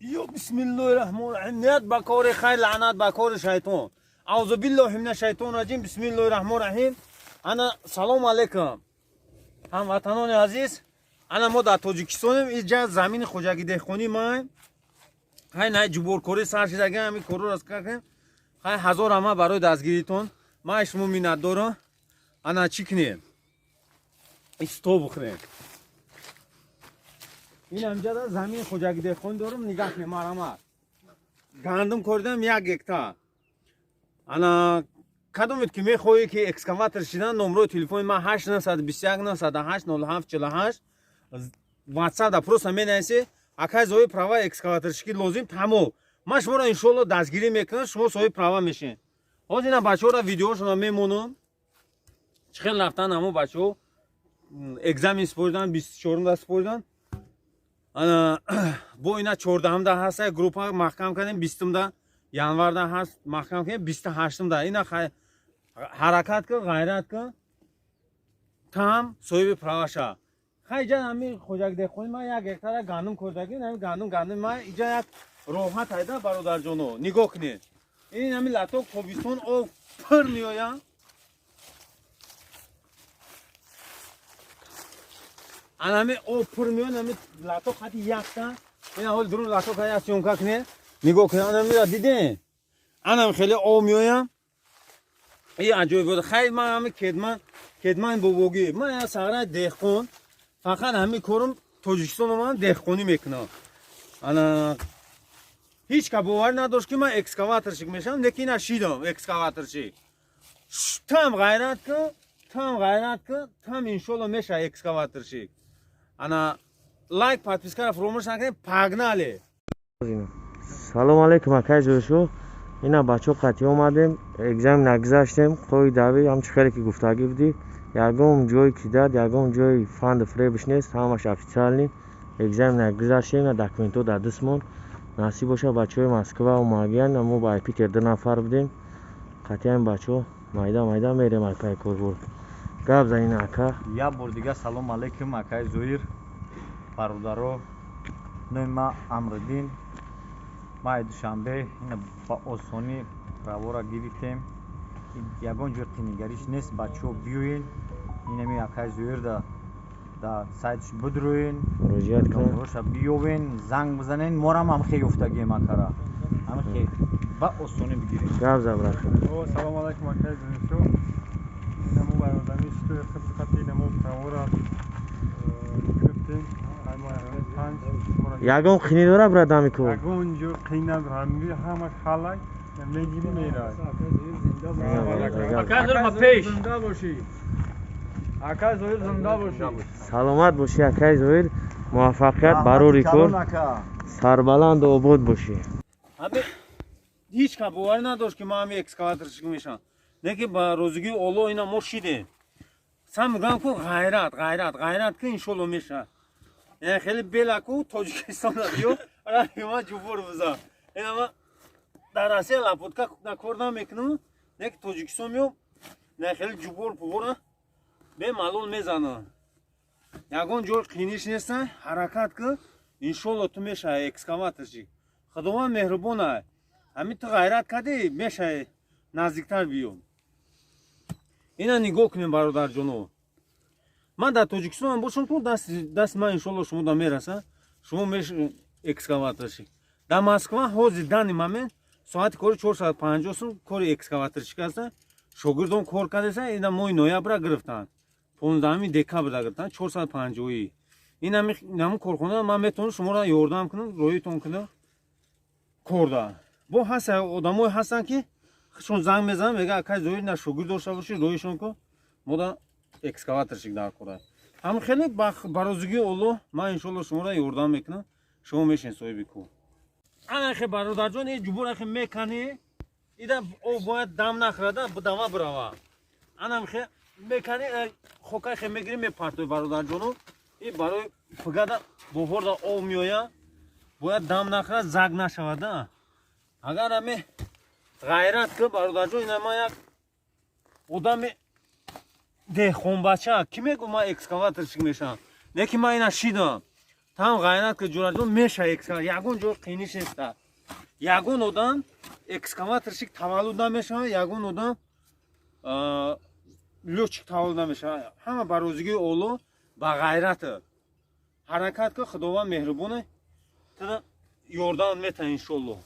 Ё бисмиллоҳир-раҳмонир-раҳим. Ният ба кори хайр, лаънат ба кори шайтон. Аузу биллоҳи минаш шайтонир раҷим. Бисмиллоҳир-раҳмонир-раҳим. Ана салом алейкум. Ҳамватанони азиз, ана мо дар Тоҷикистонем, инҷа замини хоҷагӣ деҳқонӣ маем. Хай най ҷуборкорӣ сар шидаги, ҳамин корро раст кардем. Хай ҳазор ҳама барои дастгиритон. Ман шумо миннатдорам. Ана чӣ кунем? Исто бихӯрем. Ин ҳамҷада замини хоҷагӣ деҳқонӣ дорам, нигаҳ кунем, марҳамат. Гандум коридам 1 гектар. Ана кадомед ки мехоҳӣ ки экскаватор шидан, номрои телефони ман 8 921 908 07 48, WhatsApp да просто менависед: акай зои права экскаваторщикӣ лозим, тамом. Ман шуморо иншоалло дастгирӣ мекунам, шумо соҳиби права мешед. Ҳозир ина бачаҳоро видеошонро мемонам, чӣ хел рафтан ҳамо бачаҳо экзамен супоридан, 24-да супоридан. Ана бо ина 14-да ҳаст группа маҳкам кардем, 20-да январда ҳаст маҳкам кардем, 28-да. Ина ҳаракат кун, ғайрат кун, там соҳиби права ша. Хай иҷа ҳами хоҷаги деҳқонӣ ман 1 гектара гандум кордаги, ҳами гандум ман иҷа як роҳат айда, бародарҷоно, нигоҳ кунед. Ин ҳами латок тобистон об пур меояд. Ана ҳами об пур меояд, ҳами латок хати якта. Ина ҳоли дурун латок ая съёмка кунед, нигоҳ кунед, ана мира дидем. Ана хеле об меояд. И аҷоиб буд. Хай ман ҳами кедман бобогӣ, ман я саҳраи деҳқон, фақат ҳами корум Тоҷикистон омадам, деҳқонӣ мекунам. Ана ҳеҷ ка боварӣ надошт ки ман экскаваторщик мешавам, лекин ина шидам экскаваторщик. Там ғайрат кун, там ғайрат кун, там иншолло мешава экскаваторщик. Ана лайк, подпискаро фуромӯш накунед, погнали. Салом алейкум, акай Зоиршо. Ина бачаҳо қатъӣ омадем, экзамен нагузаштем, қоидави ҳамчун хеле ки гуфтагӣ будӣ, ягон ҷой кидат, ягон ҷои фанду фиребш нест, ҳамаш официальный. Экзамен нагузаштем, ина документҳо дар дастмон. Насиб боша, бачаҳои Москва омагиян, мо ба Питер 2 нафар будем. Қатъиян бачаҳо майда майда мерем ай пай корбор. Гап занин, ака. Як бор дига салом алейкум, акай Зоир, бародаро. Номи ман Амриддин. Ма ай Душанбе ина ба осонӣ правора гирифтем. Ягон ҷой қинигариш нест, бачаҳо биёен, инами акай Зоир да сайтш бидроен, муроҷиат кунед, номероша биёвен, занг бизанен, морам ҳам хе ёфтагием акара. Ҳам хе ба осонӣ бигирем. Гап за, брат. О, салом алейкум, акай Зоиршо. Ина мо бародари шитои хидмати ина мо правора гирифтем. Ай мо 5 Ягон қинӣ дора, брат, ҳами кор? Ягон ҷо қин надорам, ҳамаш ҳалак мегири мерай. Акай Зоир, ба пеш. Зинда бошӣ. Акай Зоир, зинда бошӣ. Саломат бошӣ, акай Зоир, муваффақият барори кор, сарбаланду обод бошӣ. Ҳами ҳеҷ ка боварӣ надошт ки ман ҳами экскаваторщик мешавам, лекин ба розигии Оллоҳ ина мо шидем. Сан мегӯям ку ғайрат, ғайрат, ғайрат ки иншолло мешавад. Яъне хеле белаку Тоҷикистона биё, ма ҷубур бизан. Ина ма дар Россия лопатка кор намекунам, лекин Тоҷикистон меом, не хеле ҷубур пубура бемалол мезанам. Ягон ҷой қиниш неста, ҳаракат кун, иншолло ту мешавӣ экскаваторщик. Худованд меҳрубон ай, ҳамин ту ғайрат кардӣ, мешавӣ, наздиктар биё. Ина нигоҳ кунем, бародарҷоно, ман дар Тоҷикистонам бошам ку дасти ман иншолло шумо да мераса, шумо меш экскаваторщик. Дар Москва ҳозир данный момент соати кори 450 сум, кори экскаваторщик аста. Шогирдон кор кардеса, ина моҳи ноябра гирифтанд, 15 декабрда гирифтанд, 450-ӣ. Ин ҳамин корхона ман метавонам шуморо ёрдам кунам, роҳитон кунам корда. Бо ҳаст одамое ҳастанд ки худшон занг мезананд, мегӯянд: акай Зоир, на шогирд дошта бошӣ, роҳишон кун, мода экскаваторщик дар кора. Ҳам хеле ба розигии Оллоҳ ман иншолло шуморо ёрдам мекунам, шумо мешин соҳиби кор. Ана хе бародарҷон, и ҷубур хе меканӣ, ида об бояд дам нахӯрада, дава бирава. Анам хе меканӣ, хокай хе мегирӣ, мепартои, бародарҷоно. И барои пигада боҳорда об меояд, бояд дам нахӯрад, заг нашавада. Агар ами ғайрат ки, бародарҷон, ина ман як одами деҳқонбача, кӣ мегӯ ман экскаваторщик мешавам, лекин ман ина шидам. Там ғайрат ки, ҷураҷон, меша ягон ҷо қиниш неста. Ягон одам экскаваторщик таваллуд намешавад, ягон одам лётчик таваллуд намешавад. Ҳама ба розигии Олло, ба ғайрат ҳаракат ки, Худованд меҳрубоне, тада ёрдам мета, иншолло.